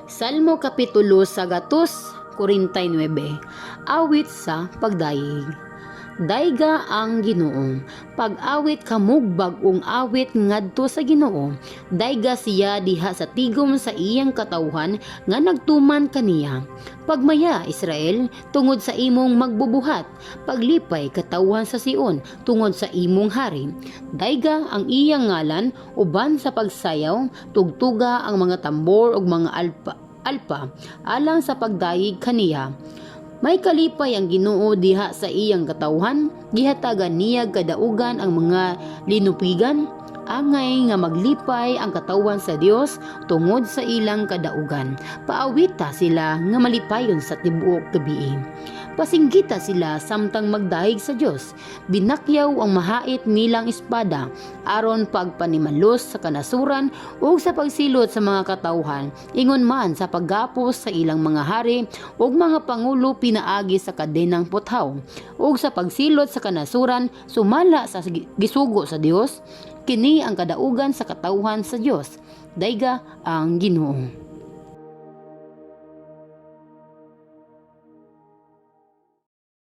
Salmo Kapitulo 149. Awit sa pagdayeg. Dayga ang Ginoo. Pag-awit kamog bag-ong awit ngadto sa Ginoo. Dayga siya diha sa tigom sa iyang katawhan nga nagtuman kaniya. Pagmaya, Israel, tungod sa imong magbubuhat. Paglipay, katawhan sa Sion, tungod sa imong hari. Dayga ang iyang ngalan uban sa pagsayaw, tugtuga ang mga tambor ug mga alpa alang sa pagdayeg kaniya. May kalipay ang Ginoo diha sa iyang katawhan, gihatagan niya kadaugan ang mga linupigan. Angay nga maglipay ang katawhan sa Dios tungod sa ilang kadaugan. Paawita sila nga malipayon sa tibuok gabii. Pasinggita sila samtang magdayeg sa Dios. Binakyaw ang mahait nilang espada aron pagpanimalos sa kanasuran ug sa pagsilot sa mga katawhan, ingon man sa paggapos sa ilang mga hari ug mga pangulo pinaagi sa kadenang puthaw, ug sa pagsilot sa kanasuran sumala sa gisugo sa Dios. Kini ang kadaugan sa katawhan sa Dios. Dayga ang Ginoo.